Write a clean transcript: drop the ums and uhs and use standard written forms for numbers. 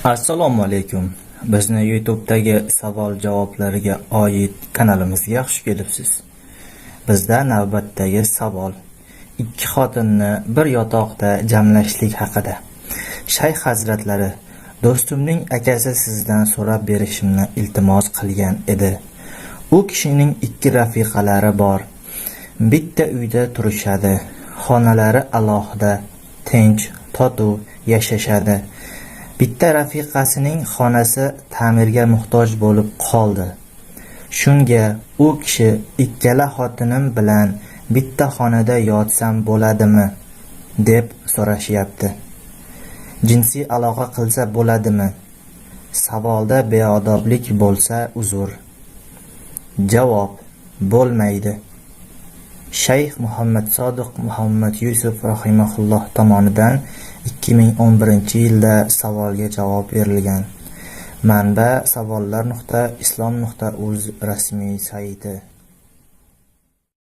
Assalomu alaykum. Bizni YouTube'dagi savol-javoblarga oid kanalimizga xush kelibsiz. Bizda navbatdagi savol ikki xotinni bir yotoqda jamlashlik haqida. Shayx hazratlari, do'stimning akasi sizdan so'rab berishimni iltimos qilgan edi. U kishining ikki rafiqalari bor. Bitta uyda turishadi. Xonalari alohida, tinch, totuv yashashadi. Bitta rafiqasining xonasi ta'mirga muhtoj bo'lib qoldi. Shunga u kishi ikkala xotinim bilan bitta xonada yotsam bo'ladimi, deb so'rashyapti. Jinsiy aloqa qilsa bo'ladimi? Savolda beodoblik bo'lsa uzr. Javob: bo'lmaydi. Shayx Muhammad Sodiq Muhammad Yusuf rahimahulloh tomonidan 2011-yilda savolga javob berilgan. Manba: savollar.islom.uz rasmiy sayti.